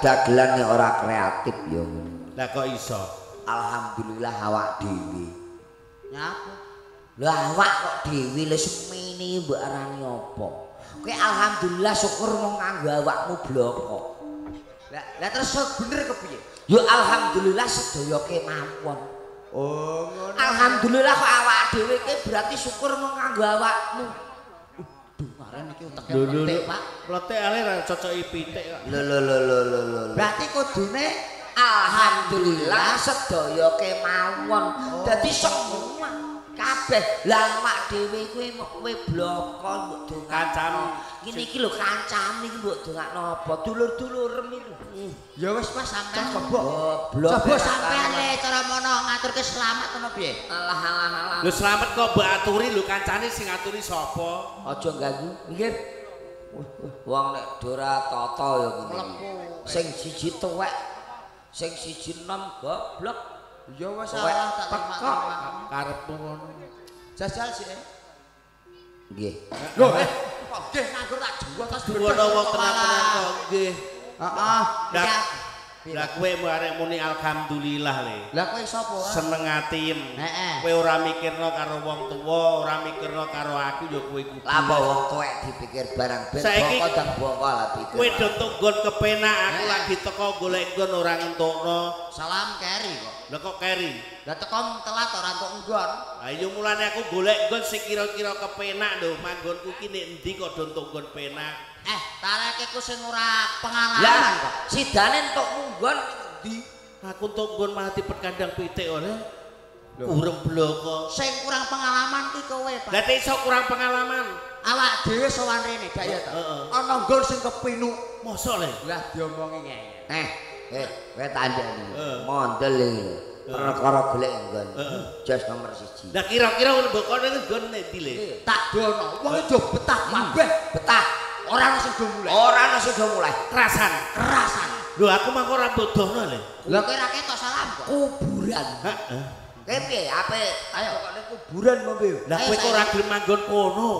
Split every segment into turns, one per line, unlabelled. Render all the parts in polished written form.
Dagelan ora kreatif ya ngono.
Lah kok iso?
Alhamdulillah awak dhewe.
Nyapa?
Lah awak kok dhewe lho semene mbok arani apa? Kowe alhamdulillah syukur mung nganggo awakmu bloko.
Lah terus bener kepiye?
Ya alhamdulillah sedaya kemawon.
Oh ngono.
Alhamdulillah kok awak dhewe ki berarti syukur mung nganggo awakmu.
Kemarin iki uteke pletik, Pak.
Pletik ale ra cocoki pitik kok.
Lho lho lho lho lho.
Berarti kudune
alhamdulillah sedaya kemawon. Dadi semua kabeh. Lah awak dhewe kuwi kowe bloko mbok dongakno.
Kancamu.
Ngene iki lho kancane iki mbok dongakno apa? Dulur-dulurem iki.
Ya wis Mas sampean coba. Coba sampean le cara mono ngaturke selamat ngono piye?
Alah alah alah.
Lho selamat kok mbok aturi lho kancane sing ngaturi sapa?
Aja ganggu. Nggih. Wong nek ora tata ya ngene. Sing siji tuwek, sing siji enom goblok.
Ya wis salah tak terima.
Karepmu ngono.
Jajal sik.
Nggih.
Lho kok nggih nganggur tak juwa tas
ngono wong tenan-tenan kok nggih.
Heeh.
Lah kowe arek muni alhamdulillah le.
Lah kowe sapa ora?
Seneng atiem.
Heeh.
Kowe ora mikirno karo wong tuwa, ora mikirno karo aku ya kowe kudu.
Lah apa wong tuwek dipikir barang ben bongko dang bongko lah pikir.
Kowe do tunggon kepenak aku lagi teko golek nggon ora ngentokno.
Salam keri kok.
Lah kok keri?
Lah teko telat ora entuk nggon.
Lah iya mulane aku golek nggon sing kira-kira kepenak lho, manggonku ki nek endi kok do entuk nggon penak.
Tareke ku sing ora pengalaman kok.
Sidane entuk munggon endi?
Aku entuk nggon malah dipet kandang pitik oleh. Urem bloko.
Sing kurang pengalaman ki kowe, Pak.
Lah iso kurang pengalaman.
Awak dhewe sowan rene, Dak ya ta. Ana nggon sing kepinuk.
Mosok le?
Lah diomongi ngeyel.
Kowe tandani. Mondel iki. Perkara golek nggon. Jos nomor 1.
Lah kira-kira mbok kono nggon endi le?
Tak dono. Wong do betah kabeh,
betah.
Ora ana sing do mulai.
Ora ana sing do mulai.
Kerasan.
Kerasan.
Lho aku mah ora bodohno le.
Lah kowe ora ketok salam kok.
Kuburan.
Heeh.
Kowe piye? Ape ayo pokokne kuburan apa piye?
Lah kowe kok ora gelem manggon kono.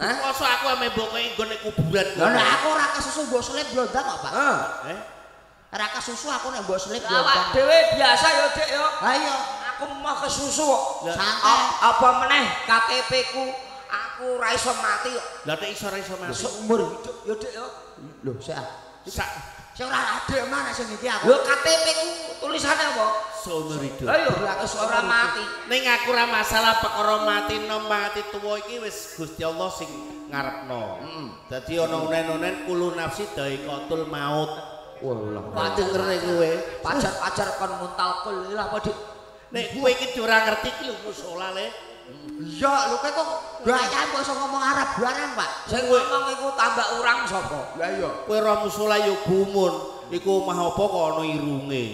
Hah?
Mosok aku ame mbok kowe nggon kuburan kono.
Lah aku ora kesusu mbok selip blondang kok, Pak.
Heeh.
Ora kesusu aku nek mbok selip blondang.
Awak dhewe biasa ya, Dik ya.
Ha iya,
aku moh kesusu kok.
Santai.
Apa meneh KTP ku aku ora iso mati kok.
Lah nek iso ora iso mati.
Seumur hidup ya, Dik ya.
Lho, sik ah.
Sak
Sing ora adik mana sing iki aku.
Lho KTP ku tulisane apa?
Seumur hidup.
Lah iya wis ora mati.
Ning aku ora masalah perkara mati nom mati tuwa iki wis Gusti Allah sing ngarepno. Dadi ana unen-unen kulo nafsi daikatul maut.
Wah,
denger kowe.
Pacar-pacar kon muntal kul lha apa Dik?
Nek kowe iki ora ngerti iki lho musala le.
Iya, lho kowe kok gaya kok iso ngomong Arab barang, Pak.
Sing ngomong iku tambah urang sapa?
Lah iya.
Kowe ora musala ya gumun. Iku omah apa kok ana irunge?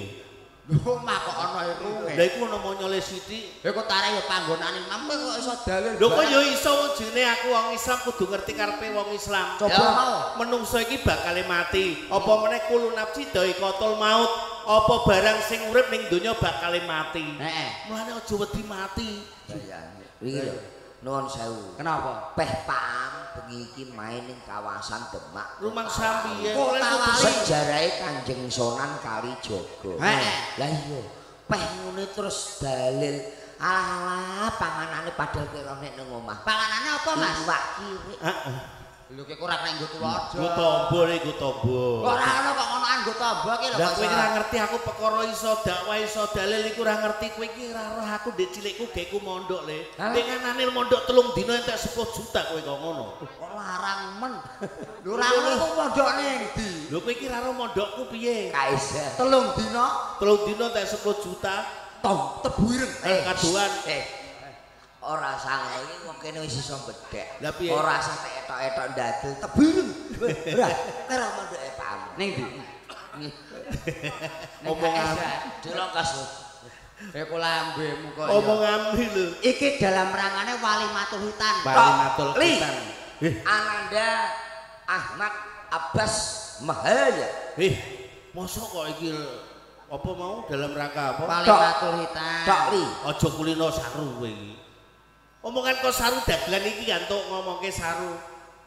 Lho omah kok ana irunge.
Lah iku ana monyole sithik.
Lha kok tarik ya panggonane imam kowe kok iso dalil.
Lho kok ya iso wong jenenge aku wong Islam kudu ngerti karepe wong Islam.
Coba mau.
Menungso iki bakale mati. Apa meneh kulo nafsi daikatul maut. Apa barang sing urip ning donya bakale mati.
Heeh.
Mulane aja wedi mati.
Iya. Wingi lho, nuwun sewu.
Kenapa?
Peh Paam bengi iki main ning kawasan Demak.
Rumah sampiye?
Sejarahe Kanjeng Sunan Kalijaga.
Heeh.
Lah iya, peh ngene terus dalil alah-alah panganane padahal kowe ora nek nang omah.
Panganane apa, Mas?
Iwak kirik.
Heeh.
Lho kowe ora nek nggo tulodo.
Nggo tombo nggo tombo.
Ora ana kok ngonoan nggo tombo ki lho.
Lah kowe ora ngerti aku perkara iso dakwah iso dalil iku ora ngerti kowe iki ora roh aku ndek cilikku geku mondok le. Denganane mondok 3 dina entek 10 juta kowe kok ngono.
Kok larang men. Lho ora ngono kok mondok ning ndi?
Lho kowe iki ora roh mondokku piye?
Kaisa.
3 dina?
3 dina entek 10 juta.
Tong tebu ireng.
Kaduan.
Ora sange iki wong kene wis iso bedhek.
Ora
usah etok-etok ndadel tebu ireng. Ora, kira mondoke Paam.
Ning ndi?
Omongan
dilongkas.
Iku lambemu kok.
Omonganmu lho.
Iki dalam rangane Walimatul Hitan.
Walimatul Hitan.
Ananda Ahmad Abbas Mahaya.
Mosok kok iki apa mau dalam rangka apa?
Walimatul Hitan.
Tok li.
Aja kulino saru kowe iki. Omongan kok saru dagelan iki gantuk ngomongke saru.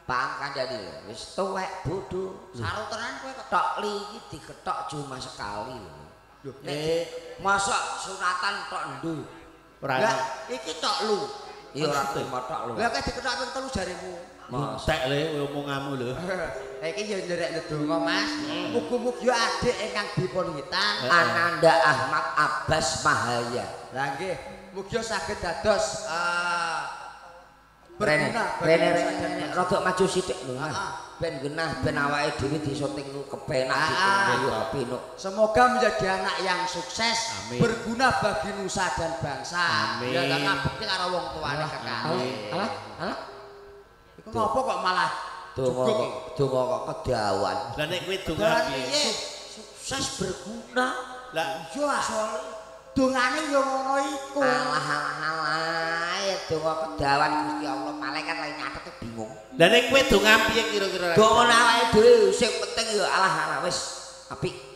Paham kandhane lho, wis tuwek bodho.
Saru tenan kowe kok.
Tok li iki diketok cuma sekali lho. Lho, mosok sunatan tok ndu.
Ora.
Lah iki tok lu.
Iya ora trimo tok lu.
Lah kok diketok ping 3 jarimu.
Entek le omonganmu lho.
Iki ya nderek ndonga Mas. Mugi-mugi adik ingkang dipun hitan
Ananda Ahmad Abbas Mahaya.
Lah nggih, mugi saged dados
berguna rene rada maju sithik lho Mas. Ben genah ben awake dhewe disoting ku kepenak ditunjuk kepenuk.
Semoga menjadi anak yang sukses,
amin,
berguna bagi nusa dan bangsa.
Amin.
Ya ngabekti karo wong tuane kekali.
Alah, alah.
Iku ngopo kok malah
donga kok kedawan.
Lah nek kowe donga piye?
Sukses berguna.
Lah
iya dongane ya ngono iku.
Alah alah alah, ya donga kedawan Gusti Allah, malaikat lagi nyatet bingung.
Lah nek kowe donga piye kira-kira?
Donga awake dhewe sing penting ya alah alah wis apik.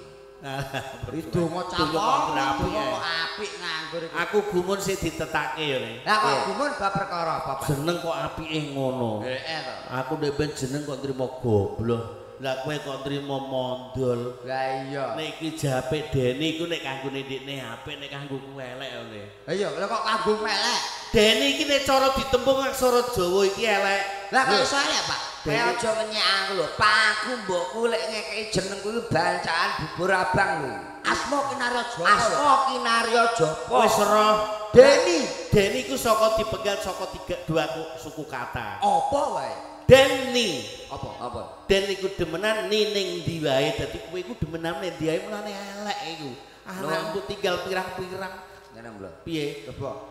Donga calon, donga kok apik nganggur iku.
Aku gumun sing ditetake ya, Le.
Lah kok gumun bab perkara apa, Pak?
Jeneng kok apike ngono.
Heeh to.
Aku nek ben jeneng kok trimo goblok. Lah kowe kok trimo mondol.
Lah iya.
Nek iki jape Deni iku nek kanggone ndekne apik, nek kanggo ku elek ngene.
Lah iya, lha kok kanggo elek?
Deni iki nek cara ditembung aksara Jawa iki elek.
Lah kok iso elek, Pak?
Kowe aja ngenyek aku lho. Pak aku mbokku lek ngekeki jeneng kuwi bancaan bubur abang lho.
Asma Kinarya Japa.
Asma Kinarya Japa.
Wis roh.
Deni.
Deni iku saka dipegat saka 3 2 suku kata.
Apa wae?
Deni.
Apa?
Apa?
Den iku demenan ni ning ndi wae. Dadi kowe iku demenan ning ndi wae mulane elek iku. Anakku tinggal pirang-pirang.
Ngene lho.
Piye?
Coba.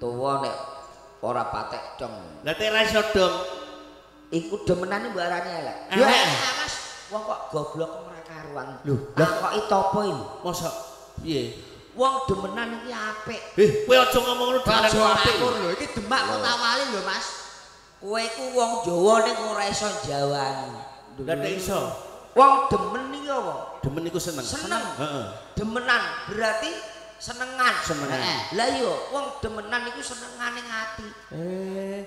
Tuwa nek ora patek dong.
Lah nek ra iso dong.
Iku demenane mbok arani elek.
Elek.
Mas, wong kok goblok ora karuan.
Lho,
lah kok topo iki?
Mosok piye?
Wong demenan iki apik.
Kowe aja ngomong ngono demenan apik.
Lho, iki Demak Kota Wali lho, Mas.
Kowe iku wong Jawa ning ora iso jawani.
Lah nek iso.
Wong demen iki apa?
Demen iku seneng.
Seneng.
Heeh.
Demenan berarti senengan.
Senengan.
Lah iya, wong demenan iku senengane ati.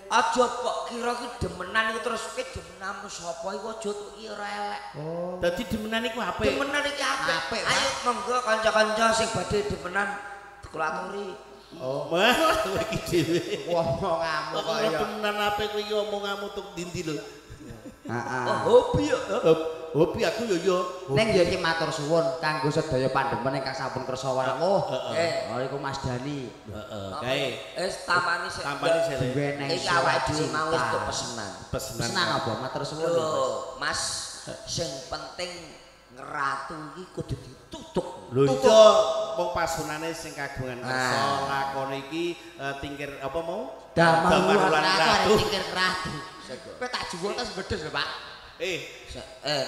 Aja kok kira iki demenan iku terus ki demenanmu sapa iku aja tok ki ora elek.
Oh. Dadi demenan iku apik.
Demenan iki apik. Ayo monggo kanca-kanca sing badhe demenan kula aturi.
Oh, malah kowe iki dhewe.
Omonganmu
kok ya. Demenan apik kowe iki omonganmu tuk ndi-ndi lho.
Heeh.
Oh, hobi ya.
Hobi aku yo yo.
Ning ya iki matur suwun kanggo sedaya pandemen ingkang sampun kersa rawuh.
Heeh.
Oh iku Mas Dani.
Heeh, kae.
Wis tampani sik.
Tampani sik.
Iki awake dhewe mau wis pesenan.
Pesenan apa? Matur suwun lho,
Mas. Sing penting ngeratu iki kudu ditutup.
Lho iya, wong pasunane sing kagungan kersa lakon iki tingkir apa mau?
Damar Ratu. Tingkir Ratu. Kowe tak juwuk tas bedes lho, Pak.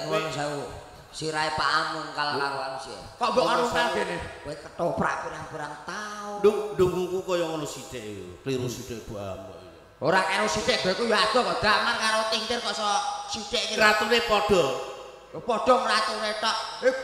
Nuwun sewu. Sirahe Pak Amung kal karuan sih.
Kok mbok arungkal dene?
Kowe ketoprak pirang-pirang taun.
Ndungku kaya ngono sithik yo. Kliru sithik Bu Amuk.
Ora karo sithik kowe ku ya adoh kok damar karo tingkir kok iso sithik iki.
Ratune padha.
Padha ngratune tok.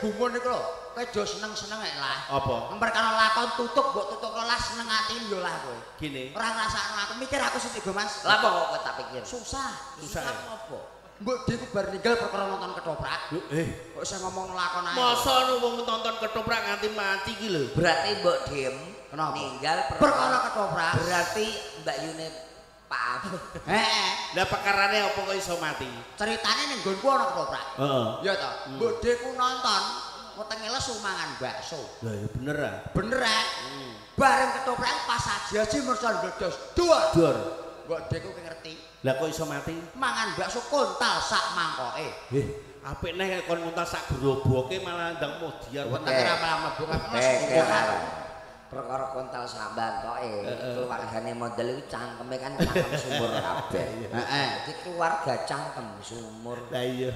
Gumun iku lho. Kowe aja seneng-seneng nek lah.
Apa?
Perkara lakon tutuk mbok tutukno lah seneng ati yo lah kowe.
Gini.
Ora ngrasakno aku mikir aku sithik go Mas.
Lah kok kowe tak pikir?
Susah.
Susah
apa?
Mbok dhewe bar ninggal perkara nonton ketoprak. Kok isih ngomong lakon ae.
Masa wong nonton ketoprak nganti mati iki lho.
Berarti mbok diem ninggal
perkara ketoprak.
Berarti Mbak Yune Pak Amung.
Heeh.
Lah perkarane apa kok iso mati?
Ceritane ning nggonku ana ketoprak.
Heeh.
Ya ta. Mbok dhewe ku nonton wetenge lesu mangan bakso.
Lah ya bener ah.
Bener ah. Bareng ketoprak pas aji-aji mercon bledos. Dor.
Dor.
Mbok dhewe ku ngerti.
Lah kok iso mati?
Mangan bakso kontal sak mangkoke.
Apik neh kon ngontal sak groboke malah ndang modiar.
Wetenge ora malah mlebu kabeh.
Perkara kontal sak mangkoke, keluargane model iku cangkeme kan cangkem sumur kabeh.
Heeh.
Dadi keluarga cangkem sumur.
Lah iya.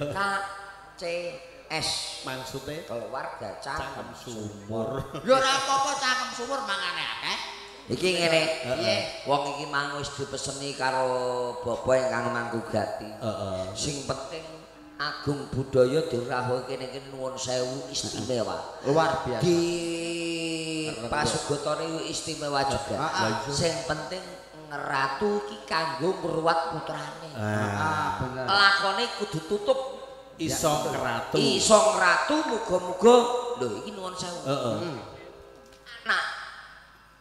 KCS
maksudnya
keluarga cangkem sumur.
Ya ora apa-apa cangkem sumur mangane akeh.
Iki ngene, wong iki mang wis dipeseni karo bapa ingkang mangku gati.
Heeh.
Sing penting agung budaya dirawuhi kene iki nuwun sewu istimewa.
Luar biasa.
Di pasugotane istimewa juga. Sing penting ngeratu iki kanggo ngruwat putrane.
Heeh, bener.
Lakone kudu tutup.
Iso ngeratu.
Iso ngeratu muga-muga lho iki nuwun sewu.
Heeh.
Anak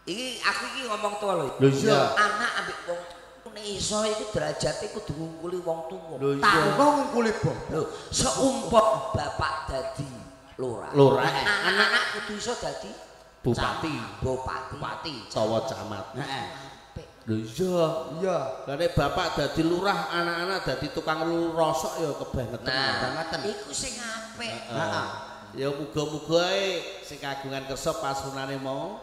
iki aku iki ngomong tuwa lho.
Lho iya.
Anak ambek wong nek iso iku derajate kudu ngungkuli wong tuwa.
Lho iya.
Tangga ngungkuli bapak.
Lho, seumpama bapak dadi lurah.
Lurah.
Anak-anak kudu iso dadi
bupati.
Bupati.
Bupati.
Utawa camat.
Heeh.
Lho iya.
Iya.
Lah nek bapak dadi lurah, anak-anak dadi tukang rosok ya kebangetan.
Nah,
Kebangetan.
iku sing apik.
Heeh. Ya muga-muga ae sing kagungan kersa pasunane mau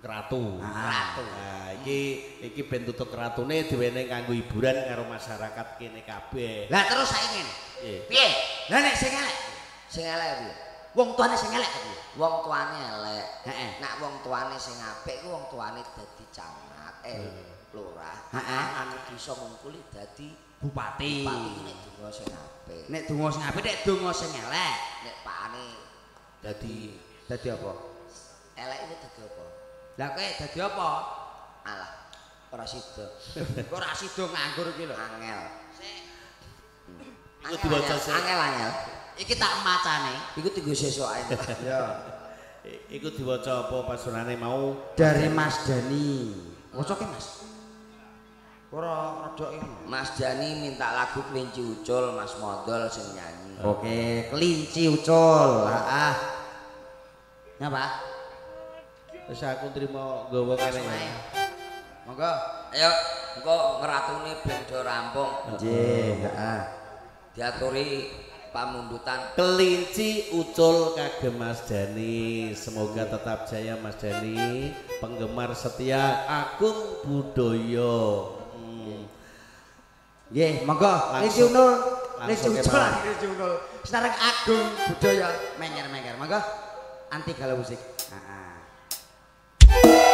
ngratu.
Ngratu.
Nah, iki ben tutuk kratune diwenehi kanggo hiburan karo masyarakat kene kabeh.
Lah terus saiki ngene.
Piye?
Lah nek sing elek,
sing elek piye?
Wong tuane sing elek piye?
Wong tuane elek.
Heeh.
Nek wong tuane sing apik ku wong tuane dadi camat, lurah.
Heeh.
Anu bisa ngungkuli dadi
bupati.
Bupati nek donga sing apik.
Nek donga sing apik, nek donga sing elek,
nek pakane
dadi apa?
Elek iku dadi apa?
Lah kowe dadi apa?
Alah, ora sida.
Kok ora sida nganggur iki lho.
Angel.
Iku diwaca sik.
Angel-angel.
Iki tak macane.
Iku tunggu sesuk ae.
Ya.
Iku diwaca apa pasunane mau?
Dari Mas Dani. Wacoke Mas. Ora rada iki.
Mas Dani minta lagu Kelinci Ucul, Mas Modol sing nyanyi.
Oke, Kelinci Ucul. Heeh. Nyapa?
Wis aku trimo nggawa kene.
Monggo.
Ayo, engko ngratune ben do rampung.
Nggih, heeh.
Diaturi pamundutan
Kelinci Ucul kagem Mas Dani. Semoga tetap jaya Mas Dani, penggemar setia Agung Budaya.
Nggih, monggo. Kelinci Ucul. Kelinci Ucul, Kelinci Ucul. Sinareng Agung Budaya mengker-mengker. Monggo. Anti galau musik. Heeh.
Thank you.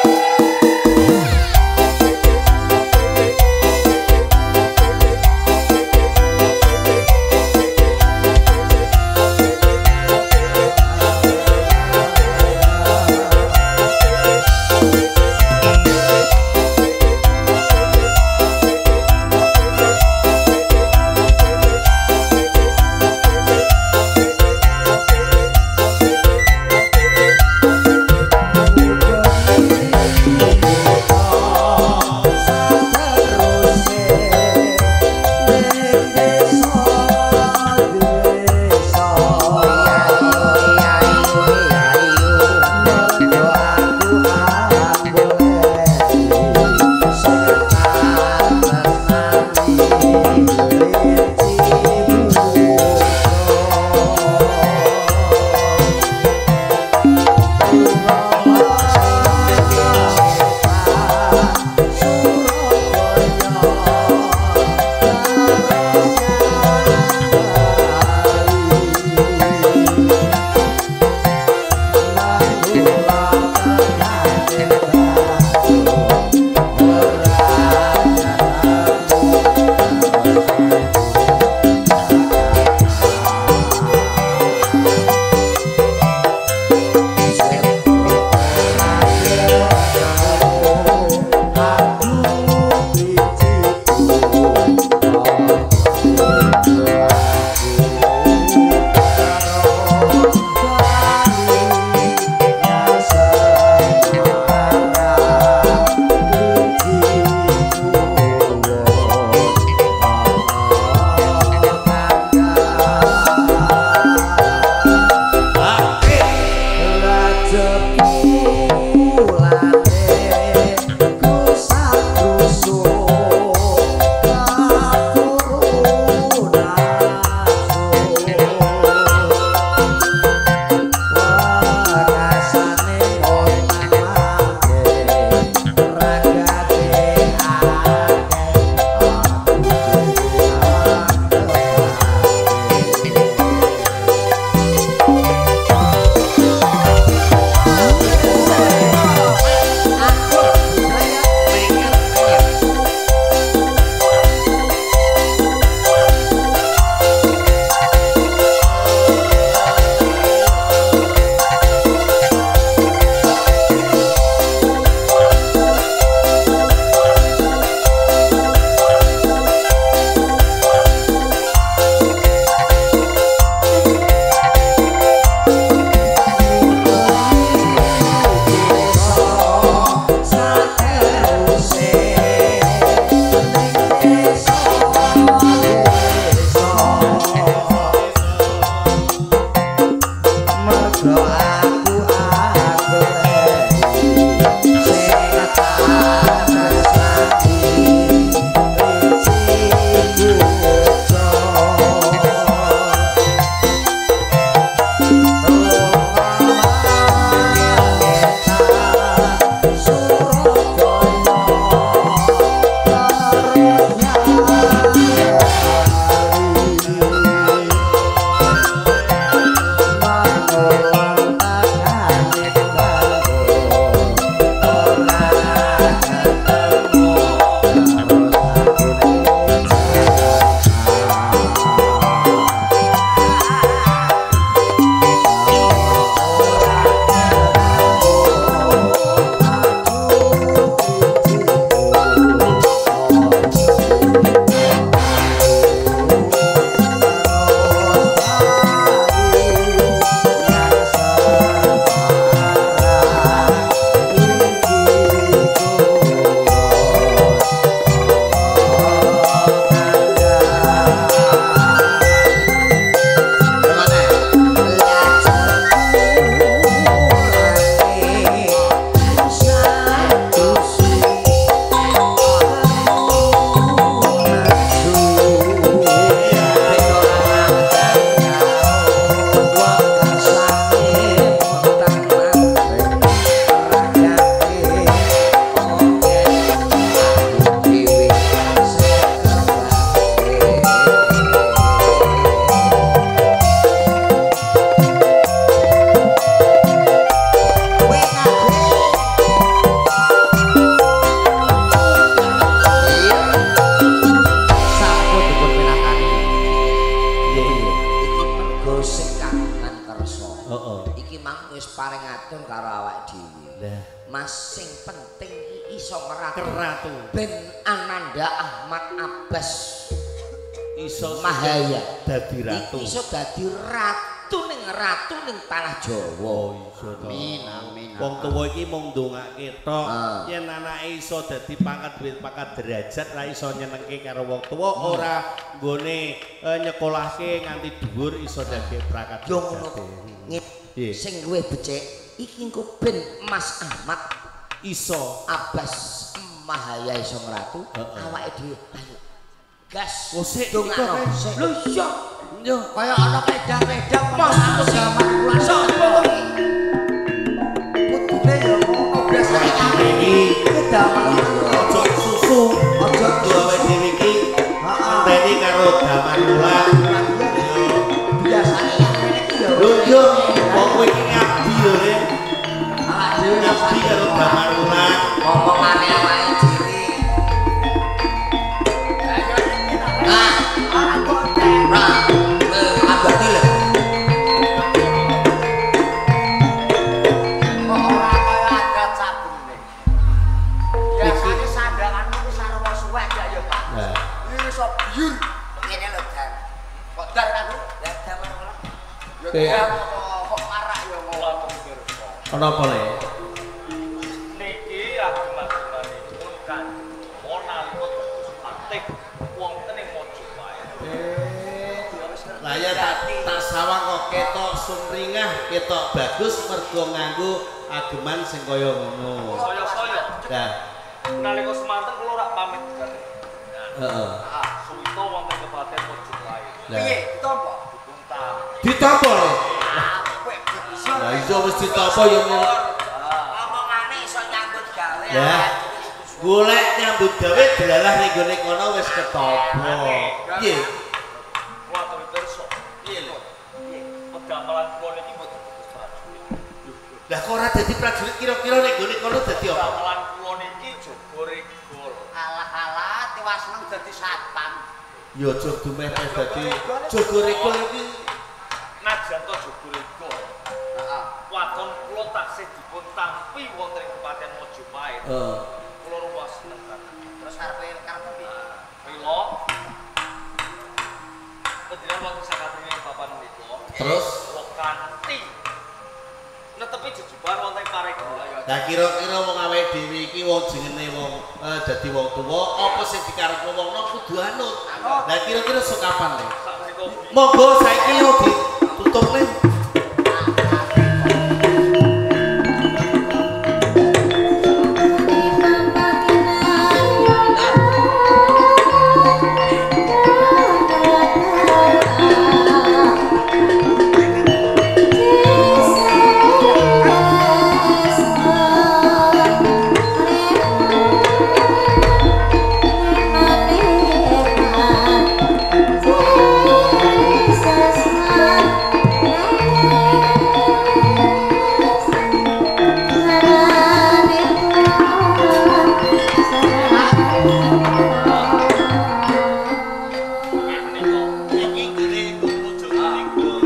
wis paring atur karo awake dhewe.
Lah,
Mas sing penting iki iso ngeratu.
Keratu.
Ben Ananda Ahmad Abbas
iso
Mahaya
dadi ratu.
Iki iso dadi ratu ning tanah Jawa.
Oh, iso to.
Amin amin.
Wong tuwa iki mung ndongake tok.
Ah.
Yen anake iso dadi pangkat duwe pangkat derajat ra iso nyenengke karo wong tuwa ora nggone nyekolahke nganti dhuwur iso dadi pangkat
Yo ngono.
Piye?
Sing luwih becik iki engko ben Mas Ahmad
Iso.
Abbas Mahaya iso ngratu,
Heeh.
awake dhewe ayo gas.
Oh, sik,
dongakno.
iku,
Sik. Lho iya.
Yo.
Kaya ana pedang-pedang
Mas
zaman kula
sapa iki?
Kudune ya ngono biasane
Iki
kedaman.
aja susu,
Aja
awake dhewe iki
Heeh.
ngenteni karo Damar Wulan.
Biasane yang ngene iki ya.
Lho yo, wong kowe iki ngabdi lho, Le.
Awak dhewe
Ngabdi karo Damar Wulan.
Ngomongane awake dhewe. Ah, ra. Abadi lho.
Kok ora kaya adat sabune. Biasane sandanganmu ku sarwa suwek ya ya, Pak.
Lah.
Iki iso biur.
Ngene lho, Dan.
Kok dar kan?
Lah Damar Wulan.
Ya
Eh.
dar kok marak ya ngono.
Ana apa le?
Niki agem-agemanipun Kanjeng Rama nalika dados patih wonten ing Majapahit.
Lah ya tak sawang kok ketok sumringah, ketok bagus mergo nganggo ageman sing kaya ngono.
Saya-saya
Lah,
nalika semanten kula rak pamit dhateng.
heeh.
Suwita wonten Kabupaten Majapahit.
Lah,
Piye ditampa?
Dukung tampi.
ditampa le.
Apik bisa.
Lah iso wis ditampa ya ngono.
Omongane iso nyambut gawe.
Lah, golek nyambut gawe delalah ning gone kono wis ketompo. Piye?
Kula aturi pirsa.
Piye le?
Pedamelan kula niki mboten dados prajurit.
Lah kok ora dadi prajurit kira-kira ning gone kono dadi apa?
Pedamelan kula niki jaga regol.
Alah-alah tiwas seneng dadi satpam.
Ya aja dumeh dadi jaga regol iki.
Najan to jaga regol.
Heeh.
Waton kula taksih dipun tampi wonten ing Kabupaten Majapahit.
Heeh.
Kula ruwas seneng banget.
Terus karepe karepe piye?
Mila panjenengan wonten sakatengahing papan menika.
Terus
kula kanthi netepi jejuban wonten ing paregolan.
Lah kira-kira wong awake dhewe iki wong jenenge wong dadi wong tuwa apa sing dikarepno wong nom kudu anut. Lah kira-kira sok kapan le?
Sakmenika
Monggo saiki yo ditutup le.
Menika
Iki gene jaga regol.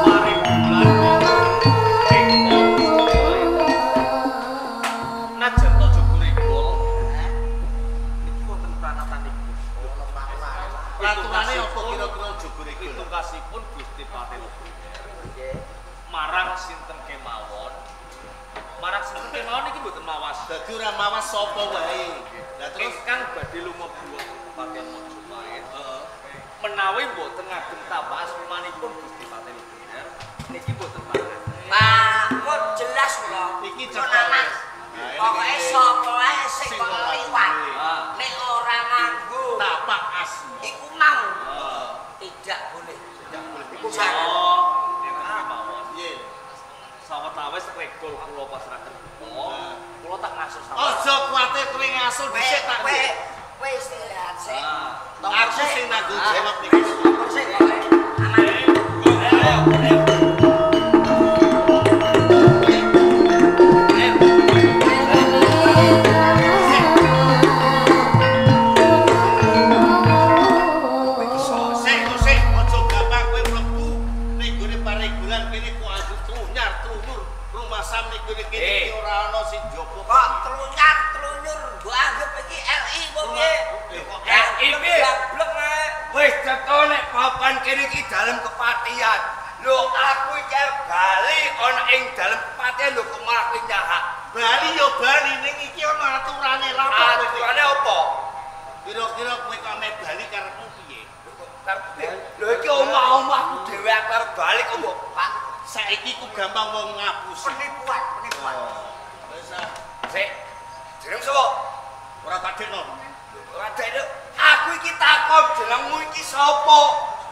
Paregolan ing Majapahit. Najan to jaga regol niki wonten pranatanipun.
Peraturannya apa kira-kira jaga regol?
Pitungkasipun Gusti Patih Luber marang sinten kemawon. Marang sinten kemawon iki mboten mawas.
Dadi ora mawas sapa wae. Lah terus
Ingkang badhe lumebu wonten Kabupaten Majapahit menawi mboten ngagem tapak asmanipun Gusti Patih Luber niki mboten pangan.
Pak, kok jelas kula.
Iki
Kok nanak. Pokoke sapa wae sing
Sing
kok
ora
liwat.
Ah.
Nek ora nganggo
tapak asma.
iku mau tidak boleh.
Tidak boleh.
Iku jangan.
Oh, ngeten kemawon.
Piye?
Sawetawis regol kula pasrahaken kula, kula tak ngasuh sawet.
Aja kuwatir kowe ngasuh dhisik tak.
Kowe kowe istirahat sik.
Ah.
Aku sing tanggung jawab niki.
Sik pokoke. Aman.
Ayo, ayo.
Sik, sik, aja gampang kowe mlebu Bali yo bali ning iki ana aturane lha apa?
Aturane apa?
Kira-kira kowe kok ame bali karepmu piye?
Lho iki omah-omahku dhewe aku arep bali kok mbok
Pak.
Saiki ku gampang wong ngapusi.
Penipuan, penipuan.
Wis ah.
Sik. Jeneng sapa?
Ora tak dekno.
Ora dekno. Aku iki takon jenengmu iki sapa?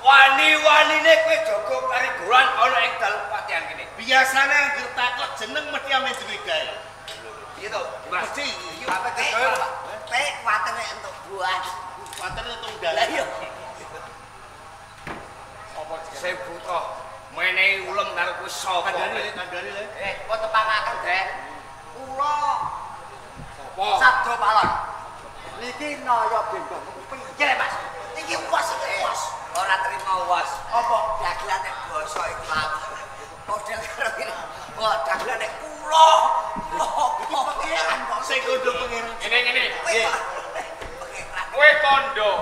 Wani-wanine kowe jaga parigoran ana ing dalem patian kene.
Biasane anggere takok jeneng mesti ame duwe gawe.
Piye to?
Mesti iki
Pak. Pek kuwatere entuk buah.
Kuwatere entuk dalan.
Lah iya.
Sapa sing buta menehi ulem karo kowe sapa?
Kandhane, kandhane le.
Kok tepangaken, Den. Kula.
Sapa?
Sabdo Palon. Niki Naya Bembong. Piye, Mas? Iki was iki was. Ora trimo was. Apa dagelan nek basa iku apa? Model karo ngene. Wah, dagelan nek kula. Iki pangeran kok.
Sing kondo pangeran.
Ngene-ngene.
Nggih.
Kowe kondo.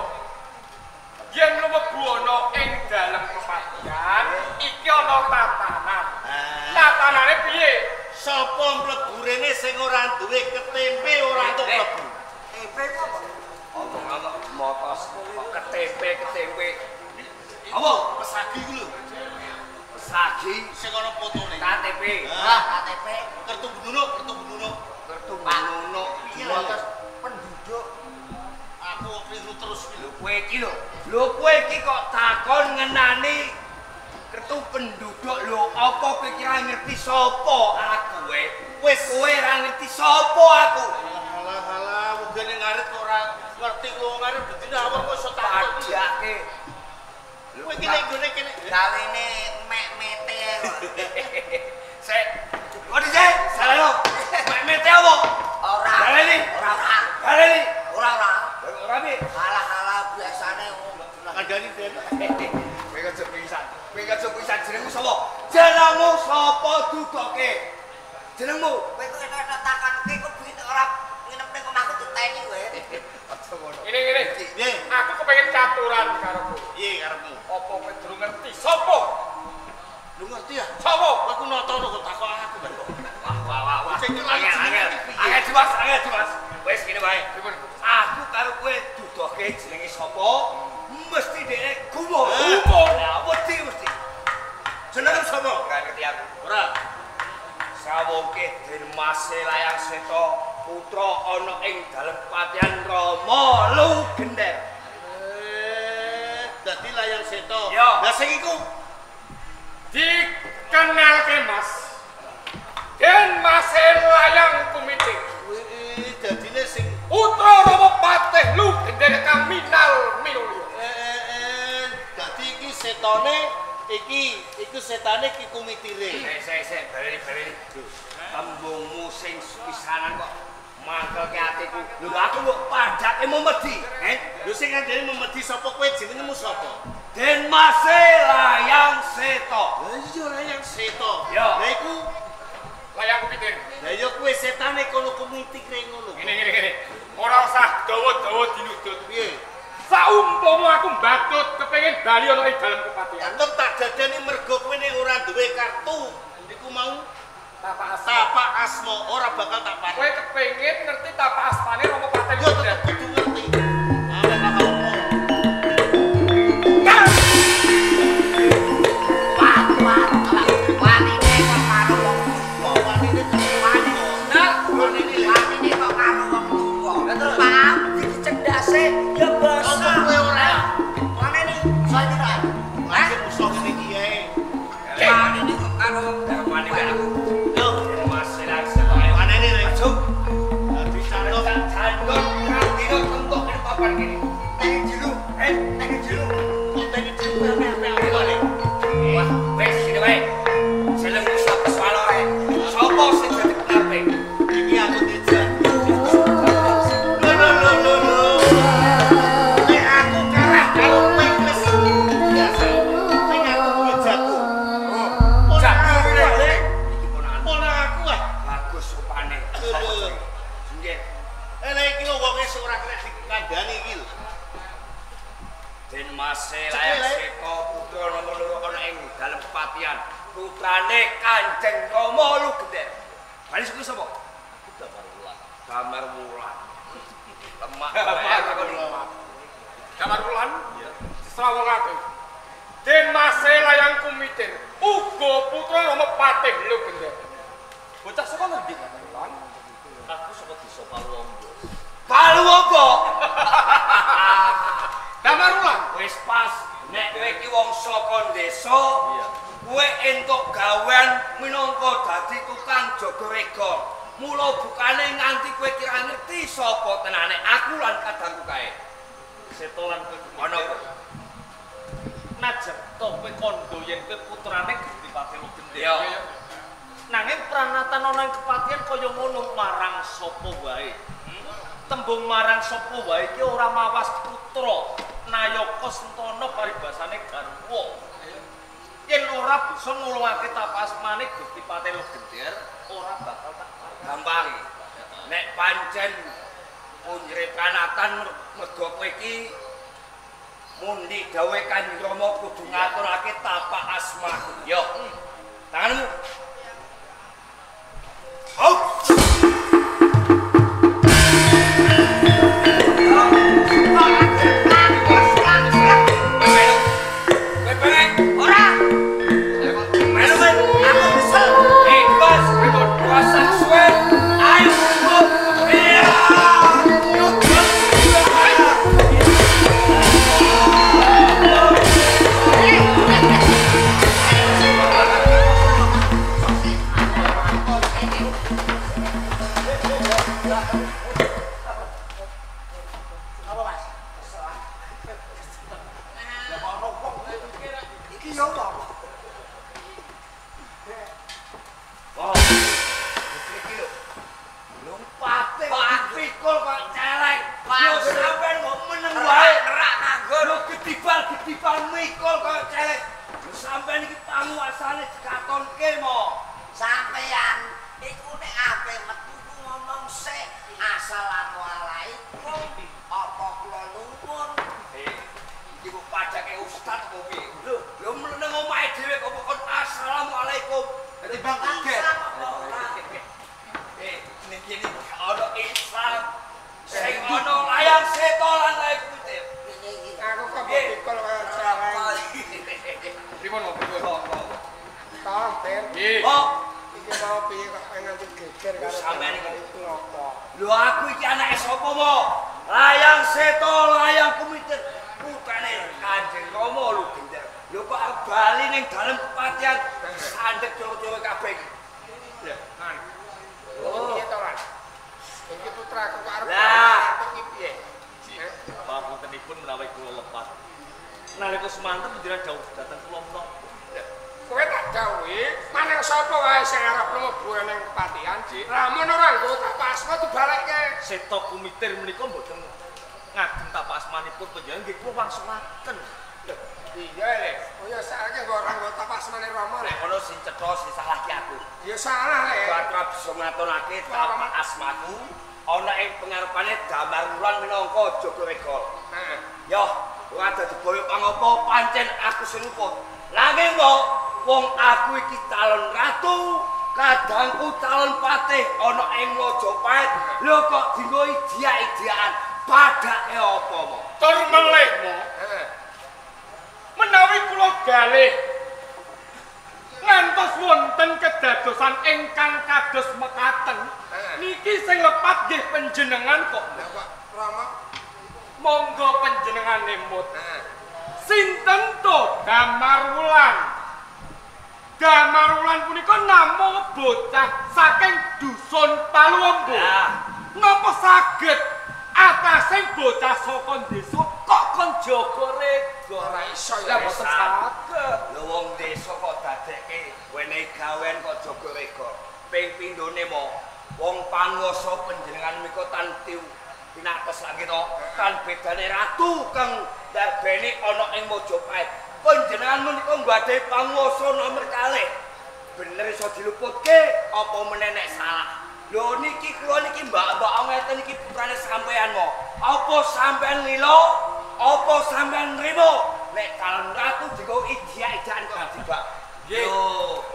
Yen mlebu ana ing dalem kepatihan, iki ana tatanan. Tatanane piye?
Sapa mlebu rene sing ora duwe ketempe ora entuk mlebu.
Tempe ku apa?
Omong-omong motos kok ketempe-ketempe.
Apa? Pesagi ku lho.
Pesagi
sing ana fotone.
KTP.
Ah, KTP.
Kartu penduduk, kartu penduduk.
Kartu penduduk.
Motos penduduk.
Aku keliru terus iki
lho. Kowe iki lho. Lho kowe iki kok takon ngenani kartu penduduk lho, apa kowe iki ora ngerti sapa aku kowe? Wis kowe ora ngerti sapa aku.
Halah halah, mugene ngarit kok ora ngerti wong ngarit bedine awor kok iso takon.
Padake.
Kowe iki nek nggone kene
gawene mek mete kok.
Sik. Kok dhisik? Salah lho. Mek mete apa?
Ora.
Baleni.
Ora ora.
Baleni.
Ora ora.
Ora piye?
Halah-halah biasane wong
kandhani den.
Kowe aja pisan. Kowe aja pisan jenengmu sapa? Jenengmu sapa dudoke? Jenengmu.
Kowe kok enak takon kowe kok begitu ora nginep ning omahku diteni kowe.
Aja ngono.
Ngene-ngene.
Piye?
Aku kepengin caturan karo kowe.
Piye karepmu?
Apa kowe durung ngerti sapa?
Lu ngerti ya?
Sapa?
Aku nata kok takok aku, Mbak.
Wah wah wah wah.
Sing
Angel, angel Dimas, angel Dimas. Wis ngene wae. Aku karo kowe dudoke jenenge sapa? Mesti dhek gumun.
Gumun.
Lah wedi mesti.
Jenenge sapa?
Ora ngerti aku.
Ora.
Sawongke Denmase Layang Seta putra ana ing dalem patian Rama Lugender.
Dadi Layang Seta.
Lah
sing iku
dikenalke Mas. Denmase Layang Kumiting.
Kuwi dadine sing
putra Rama Patih Lugender kang minal minulya.
Dadi iki setane iki iku setane ki kumitire.
Sik sik baleni-baleni. Tembungmu sing pisanan kok mangkelke atiku. Lho aku mbok padake memedi, he?
Lho sing ngandani memedi sapa kowe jenengmu sapa?
Denmase Layang Seta.
Lah iya Layang Seta.
Lah
iku
Layang Kumiting.
Lah iya kowe setane kono kumitire ngono.
Ngene ngene ngene. Ora usah dawa-dawa dinudut.
Piye?
Saumpama aku mbatut kepengin bali ana ing dalem kepatihan.
Tetep tak dadani mergo kowe nek ora duwe kartu iku mau
tapak asma.
Tapak asma ora bakal tak paring.
Kowe kepengin ngerti tapak asmane Rama Patih
Yo tetep kudu ngerti. Ame lah opo.
Wah wah wanine kok karo wong
tuwa. Wanine
wanine.
Nah,
wanine kok karo wong tuwa. Paham iki cendase ya basa.
Kowe ora.
Wanine saiki ta.
Lagi musuh ngene iki ae.
Wanine kok karo wong
wani aku.
Lho,
Denmase Layang Seta.
Wanine lho.
Ajuk.
Dadi candok
candok kandina tentok ning papan kene. Teng jelu, teng jelu.
Kok teng jelu ape-ape apa le?
Wah, wis ngene wae. Jenengmu sapa swalore? Sapa sing dadi pengarepe?
Iki aku dijak. Lho lho lho lho lho. Nek aku kalah karo kowe wis biasa. Ning aku duwe jago.
Oh, jago ngene le. Iki ponakan.
Ponak aku ah.
Bagus rupane. Sapa jenenge? Nggih.
Lah iki lho wonge sing ora kena dikandani iki lho.
Denmase Layang Seta putra nomor loro ana ing dalem kepatihan. Putrane Kanjeng Rama Lugender. Bali kuwi sapa? Damar Wulan. Lemak.
Damar Wulan? Iya. Srawungake. Den mase layang kumitir uga putra Rama Patih Logender. Bocah saka ngendi Damar Wulan?
Aku saka desa Paluwombo.
Paluwombo.
Damar Wulan
wis pas nek kowe iki wong saka desa, kowe entuk gawean minangka dadi tukang jaga regol. Mula bukane nganti kowe kira ngerti sapa tenane aku lan kadangku kae.
Seto lan kowe
ana
najan to kowe kandha yen kowe putrane Gusti Patih Logender.
Iya.
Nanging pranatan ana ing kepatihan kaya ngono marang sapa wae. Tembung marang sapa wae iki ora mawas putra Nayaka Sentana paribasane garwa. Yen ora bisa ngulungake tapak asmane Gusti Patih Logender, ora bakal tak
gampang. Nek pancen punjere pranatan mergo kowe iki mundi dawuhe Kanjeng Rama kudu ngaturake tapak asmaku. Yo. Tanganmu. Hop.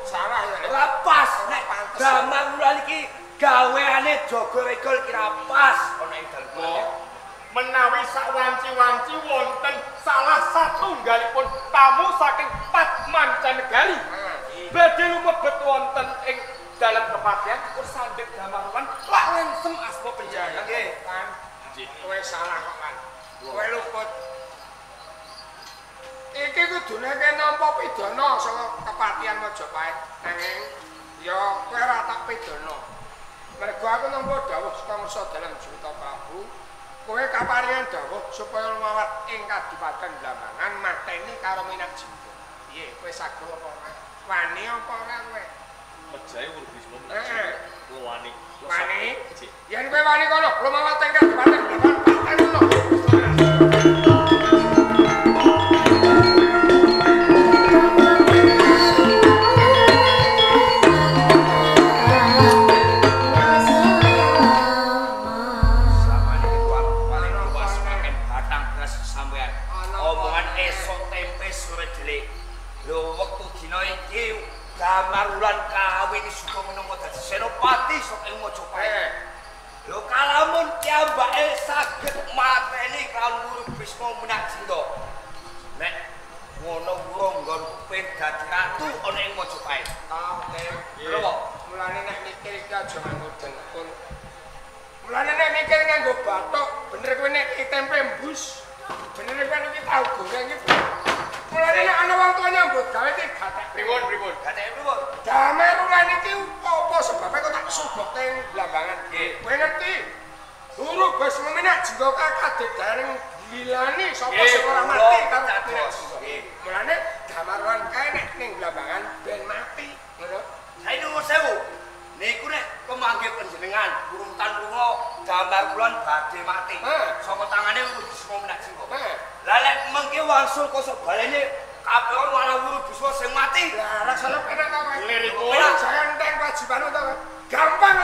Salah ya. Ora pas nek Damar Wulan iki Gaweane jaga regol kira pas ana ing dalem.
Menawi sakwanci-wanci wonten salah satunggalipun tamu saking pat mancanegari badhe lumebet wonten ing dalem kepatihan dipun sandhek Damarwulan lak langsem asma panjenengan.
Nggih, Pan. Kowe salah kok, Pan. Kowe luput. Iki kudune kowe nampa pidana saka kepatihan Majapahit. Nanging ya kowe ora tak pidana. Mergo aku nampa dawuh saka Ngrasa Dalem Juwita Prabu. Kowe kaparingan dawuh supaya lumawat ing Kadipaten Blambangan mateni karo Minak Jingga. Piye, kowe sago apa ora? Wani apa ora kowe?
Mejahe Wuru Bisma Minak Jingga. Kowe wani.
Wani? Yen kowe wani kono lumawat ing Kadipaten Blambangan pateni lho.
Damarwulan kawin suka minangka dadi senopati saka ing Majapahit. Lho kalamun piyambake saged mateni karo Wuru Bisma Minak Jingga. Nek ngono wurung nggonku ben dadi ratu ana ing Majapahit.
Ah,
lho
mulane nek mikir iki aja nganggo dengkul. Mulane nek mikir nganggo bathok, bener kowe nek tempe mbus. Bener kowe nek tahu goreng iki. Mulane nek ana wong tuwa nyambut gawe iki gatek.
Pripun pripun?
Gatek pripun?
Damarwulan iki apa sebabe kok tak sugokke ing Blambangan? Kowe ngerti? Wuru Bisma Minak Jingga kadedaring gilani sapa sing ora mati karo Minak Jingga. Mulane Damarwulan kae nek ning Blambangan ben mati, ngono.
Saya nuwun sewu. Niku nek kemanggih panjenengan urung tan lunga Damarwulan badhe mati. Saka tangane Wuru Bisma Minak Jingga. Lah lek mengke wangsul kosok balene kabeh malah Wuru Bisma sing mati.
Lah rasane penak ta kowe?
Liripun
jangan enteng kewajibanmu ta kowe. Gampang